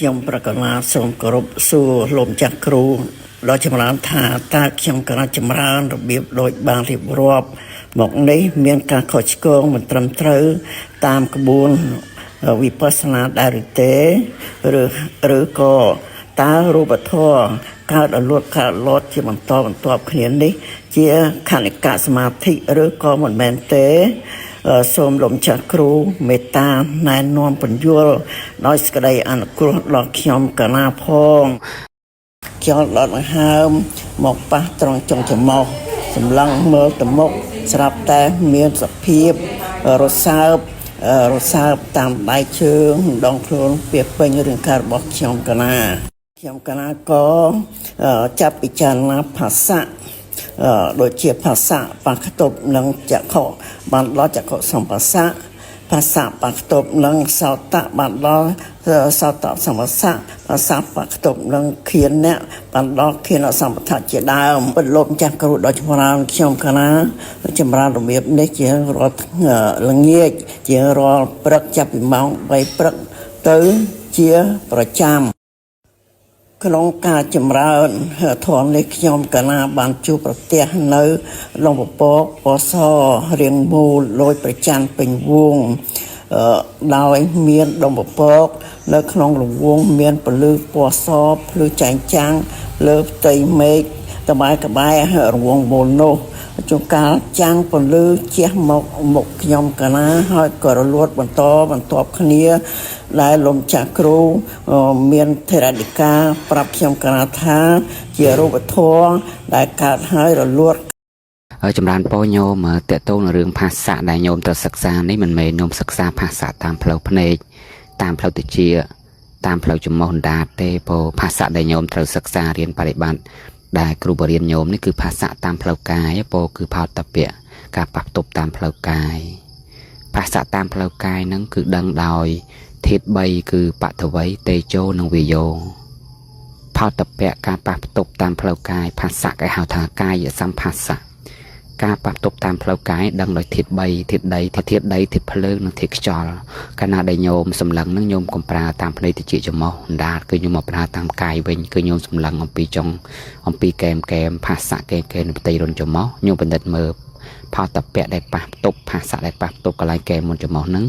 ខ្ញុំប្រកណាសូមគោរពសួរលោកម្ចាស់គ្រូដ៏ចម្រើនថាតើខ្ញុំកណាចម្រើនរបៀបដូចបានរៀបរាប់មកនេះមានការខុសឆ្គងមិនត្រឹមត្រូវតាមក្បួនវិបស្សនាដែរឬទេឬឬក៏តើរូបធម៌កើតអលួតកើតលត់ជាបន្តបន្ទាប់គ្នានេះ ជាខនិកសមាធិឬក៏មិនមែនទេ សូមលោកម្ចាស់គ្រូមេត្តាណែនាំពន្យល់ដោយសេចក្តីអនុគ្រោះដល់ខ្ញុំកណាផងខ្យល់ដកដង្ហើមមកប៉ះត្រង់ចុងច្រមុះសម្លឹងមើលទៅមុខស្រាប់តែមានសភាពរសើបរសើបតាមដៃជើងដងខ្លួនពីពេញរាងកាយរបស់ខ្ញុំកណាខ្ញុំកណាក៏ចាប់ពិចារណាភាសាដូចជាភាសាបាខ្ទប់និងចក្ខុបានដល់ចក្ខុសម្ភាសៈភាសាបាខ្ទប់និងសោតៈបានដល់សោតៈសម្ភាសៈភាសាបាខ្ទប់និងខៀនៈបានដល់ខៀនសម្បថៈជាដើមពិតលោកម្ចាស់គ្រូដ៏ចម្រើនខ្ញុំកណាចម្រើនរបៀបនេះជារាល់ល្ងាចជារាល់ព្រឹកចាប់ពីម៉ោង3ព្រឹកទៅជាប្រចាំ ក្នុងការចម្រើនធម៌នេះខ្ញុំកណាបានជួបប្រទះនៅលំពពកពសរៀងមូលលយប្រច័នពេញវងដោយមានដុំពពក នៅក្នុងរង្វង់មានពលឺពណ៌សភ្លឺចែងចាំងលើផ្ទៃមេឃក្បែរក្បែររង្វង់មូលនោះជួនកាលចាំងពន្លឺជះមកមុខខ្ញុំកណាហើយក៏រលួតបន្តបន្ទាប់គ្នា ដែលលោកម្ចាស់គ្រូមានធរណិកាប្រាប់ខ្ញុំកណាថា ជារូបធម៌ដែលកើតហើយរលួត ហើយចម្រើនពរញោមតកតងនឹងរឿងភាសៈដែលញោមត្រូវសិក្សានេះមិនមែនញោមសិក្សាភាសៈតាមផ្លូវភ្នែកតាមផ្លូវតិចតាមផ្លូវច្រមុះអណ្ដាតទេព្រោះភាសៈដែលញោមត្រូវសិក្សារៀនបរិបត្តិដែលគ្រូបរិញ្ញាញោមនេះគឺភាសៈតាមផ្លូវកាយពោគឺផោតពៈការប៉ះផ្ទប់តាមផ្លូវកាយភាសៈតាមផ្លូវកាយហ្នឹងគឺដឹងដោយធាតុ3គឺបថវីតេជោនិងវិយោផោតពៈការប៉ះផ្ទប់តាមផ្លូវកាយភាសៈគេហៅថាកាយសម្ភាសៈការប៉ះផ្ទប់តាមផ្លូវកាយដឹងដោយធាតុ3ធាតុដីធាតុដីធាតុភ្លើងនិងធាតុខ្យល់កាលណាដែលញោមសម្លឹងនឹងញោមកុំប្រើតាមភ្នែកតិចច្រមុះអណ្ដាតគឺញោមមកប្រើតាមកាយវិញគឺញោមសម្លឹងអំពីចុងអំពីកែមកែមភាសៈកែមកែមនៅផ្ទៃរុនច្រមុះញោមពិនិត្យមើលផោតពៈដែលប៉ះផ្ទប់ភាសៈដែលប៉ះផ្ទប់កន្លែងកែមុនច្រមុះហ្នឹង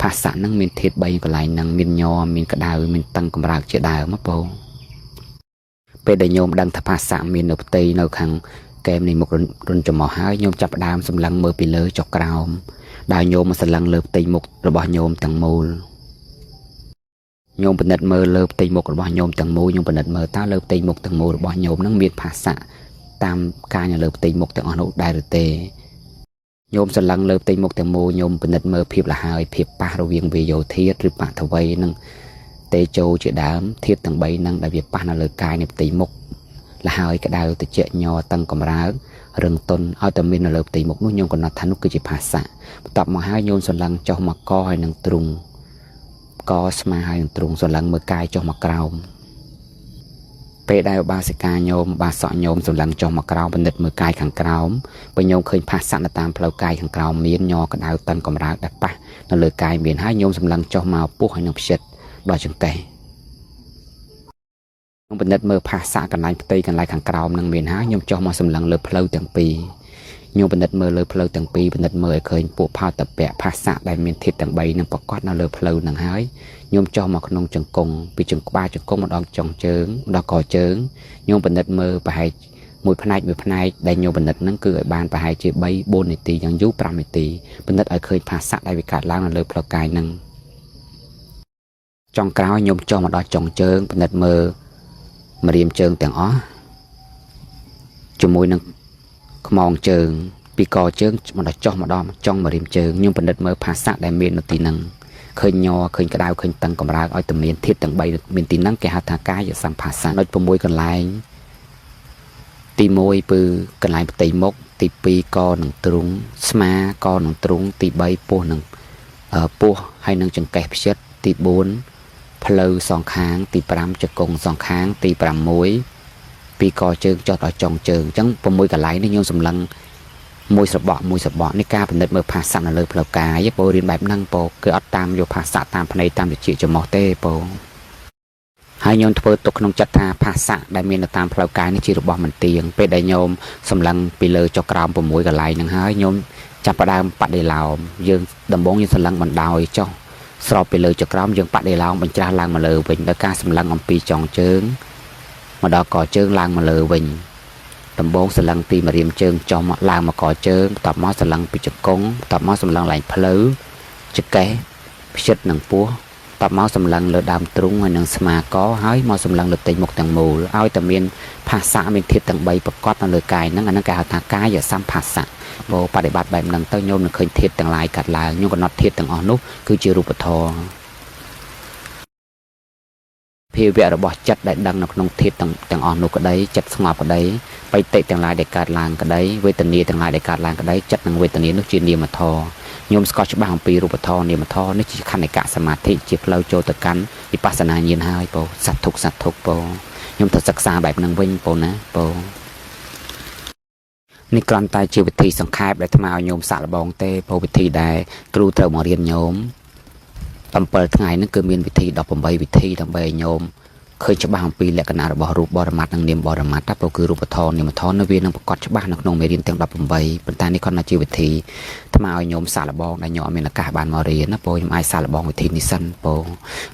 ភាសៈហ្នឹងមានធាតុ3កន្លែងហ្នឹងមានញ័រមានក្តៅមានតឹងកម្រើកជាដើមបងពេលដែលញោមដឹងថាភាសៈមាននៅផ្ទៃនៅខាងកែមនៃមុខរុនច្រមុះហើយញោមចាប់ផ្ដើមសម្លឹងមើលពីលើចុះក្រោមដោយញោមមកសម្លឹងលើផ្ទៃមុខរបស់ញោមទាំងមូលញោមពិនិត្យមើលលើផ្ទៃមុខរបស់ញោមទាំងមូលញោមពិនិត្យមើលតើលើផ្ទៃមុខទាំងមូលរបស់ញោមនឹងមានភាសៈតាមកាយនៅលើផ្ទៃមុខទាំងអស់នោះដែរឬទេញោមសម្លឹងលើផ្ទៃមុខទាំងមូលញោមពិនិត្យមើលភាពលហើយភាពប៉ះរវាងវាយោធាតុឬបថវីនិងតេជោជាដើមធាតុទាំង3ហ្នឹងដែលវាប៉ះនៅលើកាយនៃផ្ទៃមុខលហើយក្តៅតិចញ័រតឹងកម្រើករឹងតុនឲ្យតែមាននៅលើផ្ទៃមុខនោះញោមកំណត់ថានោះគឺជាភាសៈបន្ទាប់មកហើយញោមសម្លឹងចុះមកកហើយនឹងទ្រុងកស្មាហើយនឹងទ្រុងសម្លឹងមើលកាយចុះមកក្រោមពេលដែលឧបាសិកាញោមបាសកញោមសម្លឹងចុះមកក្រោមពិនិត្យមើលកាយខាងក្រោមបើញោមឃើញភាសៈនៅតាមផ្លូវកាយខាងក្រោមមានញ័រក្តៅតឹងកម្រើកដែលប៉ះនៅលើកាយមានហើយញោមសម្លឹងចុះមកពោះហើយនឹងផ្ចិតដល់ចង្កេះខ្ញុំពិនិត្យមើលភាសៈកន្លែងផ្ទៃកន្លែងខាងក្រោមនឹងមានហើយខ្ញុំចុះមកសម្លឹងលើផ្លូវទាំងពីរខ្ញុំពិនិត្យមើលលើផ្លូវទាំងពីរពិនិត្យមើលឲ្យឃើញពួកផោតពៈភាសៈដែលមានធាតុទាំង3នឹងប្រកបនៅលើផ្លូវនឹងហើយខ្ញុំចុះមកក្នុងជង្គង់ពីជង្គក្បាលជង្គង់មកដល់ចុងជើងដល់កជើងខ្ញុំពិនិត្យមើលប្រហែលមួយផ្នែកមួយផ្នែកដែលញោមពិនិត្យហ្នឹងគឺឲ្យបានប្រហែលជា3 4នាទីយ៉ាងយូរ5នាទីពិនិត្យឲ្យឃើញភាសៈដែលវាកើតឡើងនៅលើផ្លូវកាយហ្នឹងចុងក្រោយញោមចុះមកដល់ចុងជើងពិនិត្យមើលម្រាមជើងទាំងអស់ជាមួយនឹងខ្មងជើងពីកជើងមកដល់ចុះមកដល់ចុងម្រាមជើងខ្ញុំពិនិត្យមើលភាសៈដែលមាននៅទីហ្នឹងឃើញញ័រឃើញក្តៅឃើញតឹងកម្រើកឲ្យតែមានធាតុទាំង3មានទីហ្នឹងគេហៅថាកាយសម្ភាសៈដូច6កន្លែងទី1គឺកន្លែងផ្ទៃមុខទី2កនឹងទ្រុងស្មាកនឹងទ្រុងទី3ពោះនឹងពោះហើយនឹងចង្កេះផ្ចិតទី4ផ្លូវសងខាងទី5ជង្គង់សងខាងទី6ពីកជើងចុះដល់ចុងជើងអញ្ចឹង6កន្លែងនេះញោមសម្លឹងមួយសបកមួយសបកនេះការពិនិត្យមើលភាសៈនៅលើផ្លូវកាយពោរៀនបែបហ្នឹងពោគឺអត់តាមយកភាសៈតាមភ្នែកតាមវិជ្ជាច្រមុះទេពោ ហើយញោមធ្វើទុកក្នុងចិត្តថាភាសៈដែលមាននៅតាមផ្លូវកាយនេះជារបស់មិនទៀងពេលដែលញោមសម្លឹងពីលើចុះក្រោម6កន្លែងហ្នឹងហើយញោមចាប់ផ្ដើមបដិឡោមយើងដំបងយើងសម្លឹងបណ្ដោយចុះស្របពីលើចុះក្រោមយើងបដិឡោមបញ្ច្រាស់ឡើងមកលើវិញដោយការសម្លឹងអំពីចុងជើងមកដល់កជើងឡើងមកលើវិញដំបងសម្លឹងពីម្រាមជើងចុះមកឡើងមកកជើងបន្ទាប់មកសម្លឹងពីជង្គង់បន្ទាប់មកសម្លឹងឡើងផ្លូវចកេះផ្ចិតនិងពោះតបមកសម្លឹងលើដើមទ្រូងហើយនឹងស្មាកហើយមកសម្លឹងលើផ្ទៃមុខទាំងមូលឲ្យតែមានភាសៈមានធាតុទាំង3ប្រកបនៅលើកាយហ្នឹងអាហ្នឹងគេហៅថាកាយសម្ភាសៈបើបដិបត្តិបែបហ្នឹងទៅញោមនឹងឃើញធាតុទាំងឡាយកាត់ឡើងញោមកំណត់ធាតុទាំងអស់នោះគឺជារូបធម៌ភាវៈរបស់ចិត្តដែលដឹងនៅក្នុងធាតុទាំងអស់នោះក្តីចិត្តស្ងប់ក្តីបិតិទាំងឡាយដែលកើតឡើងក្តីវេទនាទាំងឡាយដែលកើតឡើងក្តីចិត្តនិងវេទនានោះជានាមធម៌ញោមស្គាល់ច្បាស់អំពីរូបធម៌នាមធម៌នេះជាខណ្ឌិកសមាធិជាផ្លូវចូលទៅកាន់វិបស្សនាញាណហើយពោសត្វទុកសត្វទុកពោញោមត្រូវសិក្សាបែបហ្នឹងវិញពោណាពោនេះគ្រាន់តែជាវិធីសង្ខេបដែលអាត្មាឲ្យញោមសាកល្បងទេពោវិធីដែលគ្រូត្រូវមករៀនញោម7ថ្ងៃហ្នឹងគឺមានវិធី18វិធីដើម្បីឲ្យញោមឃើញច្បាស់អំពីលក្ខណៈរបស់រូបបរមត្តនិងនាមបរមត្តតែគឺរូបធម៌នាមធម៌នៅវានឹងប្រកបច្បាស់នៅក្នុងមេរៀនទាំង18ប៉ុន្តែនេះគ្រាន់តែជាវិធីអាត្មាឲ្យញោមសាកល្បងដែលញោមអត់មានឱកាសបានមករៀនណាពោខ្ញុំអាចសាកល្បងវិធីនេះសិនពោ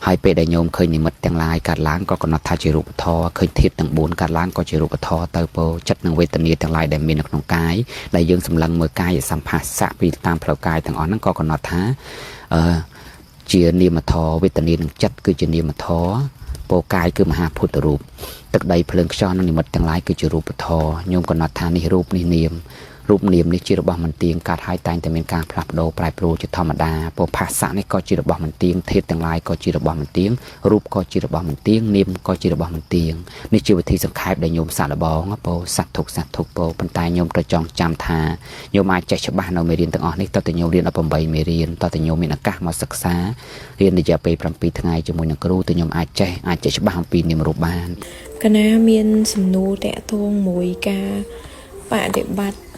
ហើយពេលដែលញោមឃើញនិមិត្តទាំងឡាយកើតឡើងក៏កំណត់ថាជារូបធម៌ឃើញធាតុទាំង4កើតឡើងក៏ជារូបធម៌ទៅពោចិត្តនិងវេទនាទាំងឡាយដែលមាននៅក្នុងកាយដែលយើងសម្លឹងមើលកាយសម្ភាសៈពីតាមផ្លូវកាយទាំងអស់ហ្នឹងក៏កំណត់ថាអឺជានាមធម៌វេទនានិងចិត្តគឺជានាមធម៌ពោកាយគឺមហាពុទ្ធរូបទឹកដីភ្លើងខ្យល់និងនិមិត្តទាំងឡាយគឺជារូបធម៌ញោមកំណត់ថានេះរូបនេះនាមរូបនាមនេះជារបស់មិនទៀងកើតហើយតែងតែមានការផ្លាស់ប្ដូរប្រែប្រួលជាធម្មតាពោភាសៈនេះក៏ជារបស់មិនទៀងធាតុទាំងឡាយក៏ជារបស់មិនទៀងរូបក៏ជារបស់មិនទៀងនាមក៏ជារបស់មិនទៀងនេះជាវិធីសង្ខេបដែលញោមសាកល្បងពោសត្វទុកសត្វទុកពោប៉ុន្តែញោមត្រូវចងចាំថាញោមអាចចេះច្បាស់នៅមេរៀនទាំងអស់នេះតើតើញោមរៀន18មេរៀនតើតើញោមមានឱកាសមកសិក្សារៀនរយៈពេល7ថ្ងៃជាមួយនឹងគ្រូតើញោមអាចចេះច្បាស់អំពីនាមរូបបាន កណាមានសំណួរតាក់ទងមួយការបដិបត្តិ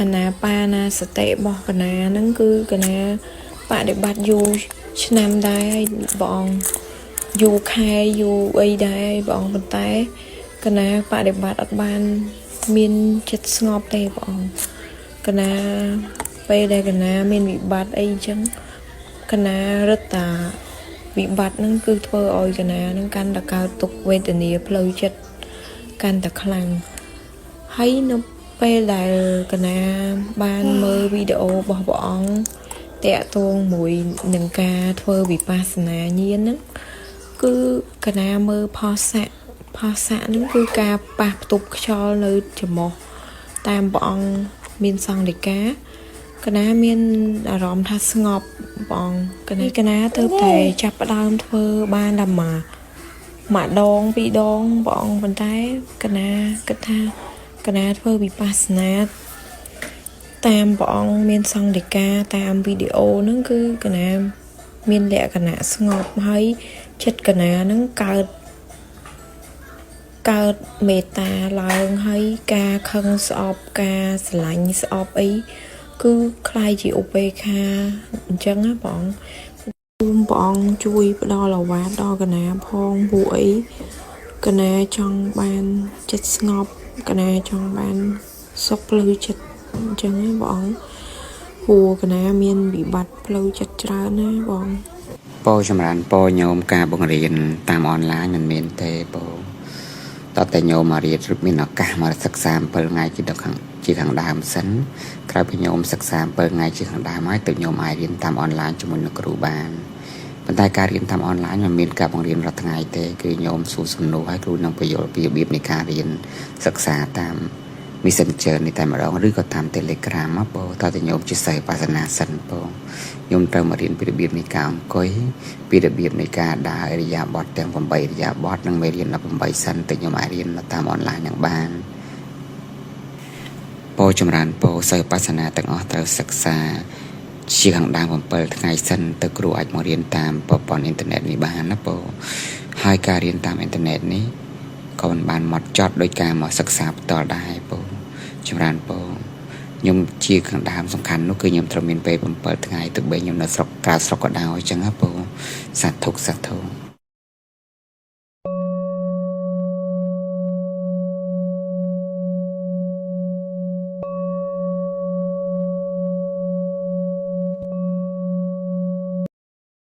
អានាបានាសតិរបស់កណាហ្នឹងគឺកណាបដិបត្តិយូរឆ្នាំដែរហើយបងយូរខែយូរអីដែរហើយបងប៉ុន្តែកណាបដិបត្តិអត់បានមានចិត្តស្ងប់ទេបងកណាពេលដែលកណាមានវិបត្តិអីអញ្ចឹងកណារឹតតាវិបត្តិហ្នឹងគឺធ្វើឲ្យកណាហ្នឹងកាន់តែកើតទុក្ខវេទនាផ្លូវចិត្តកាន់តែខ្លាំងហើយនៅពេលដែលកណាបានមើលវីដេអូរបស់ព្រះអង្គតាក់ទងមួយនឹងការធ្វើវិបស្សនាញាណហ្នឹងគឺកណាមើលផសៈផសៈហ្នឹងគឺការប៉ះផ្ទប់ខ្យល់នៅច្រមុះតាមព្រះអង្គមានសង្ឃដីកាកណាមានអារម្មណ៍ថាស្ងប់បងកណាកណាទៅតែចាប់ផ្ដើមធ្វើបានតែមួយមួយដងពីរដងបងប៉ុន្តែកណាគិតថាកណាធ្វើវិបស្សនាតាមព្រះអង្គមានសង្ឃដីកាតាមវីដេអូហ្នឹងគឺកណាមានលក្ខណៈស្ងប់ហើយចិត្តកណាហ្នឹងកើតកើតមេត្តាឡើងហើយការខឹងស្អប់ការស្រឡាញ់ស្អប់អីគឺคล้ายជាឧបេក្ខាអញ្ចឹងណាបងសូមព្រះអង្គជួយផ្ដល់អាវ៉ាតដល់កណាផងពួកអីកណាចង់បានចិត្តស្ងប់កណាចង់បានសុខផ្លូវចិត្តអញ្ចឹងណាបងព្រោះកណាមានវិបត្តិផ្លូវចិត្តច្រើនណាបង ពោចម្រើនពោញោមការបង្រៀនតាមអនឡាញមិនមានទេពោតើតែញោមមករៀនឬមានឱកាសមកសិក្សា7ថ្ងៃជាដល់ខាងជាខាងដើមសិនក្រោយពីញោមសិក្សា7ថ្ងៃជាខាងដើមហើយទើបញោមអាចរៀនតាមអនឡាញជាមួយនឹងគ្រូបានប៉ុន្តែការរៀនតាមអនឡាញមិនមានការបង្រៀនរាល់ថ្ងៃទេគឺញោមសួរសំណួរហើយគ្រូនឹងបញ្យល់ពីរបៀបនៃការរៀនសិក្សាតាម Messenger នេះតែម្ដងឬក៏តាម Telegram មកពោតើតែញោមជាសិស្សវិបស្សនាសិនពោញោមត្រូវមករៀនពីរបៀបនៃការអង្គុយពីរបៀបនៃការដើរឥរិយាបថទាំង8ឥរិយាបថនិងមេរៀន18សិនទៅញោមអាចរៀនតាមអនឡាញនឹងបានពោចម្រើនពោសិស្សវិបស្សនាទាំងអស់ត្រូវសិក្សាជាខាងដើម7ថ្ងៃសិនទៅគ្រូអាចមករៀនតាមប្រព័ន្ធអ៊ីនធឺណិតនេះបានណាពោហើយការរៀនតាមអ៊ីនធឺណិតនេះក៏មិនបានមកចត់ដោយការមកសិក្សាផ្ទាល់ដែរពោចម្រើនពោខ្ញុំជាខាងដើមសំខាន់នោះគឺខ្ញុំត្រូវមានពេល7ថ្ងៃទោះបីខ្ញុំនៅស្រុកក្រៅស្រុកក៏ដោយអញ្ចឹងណាពោសាធុសាធុ។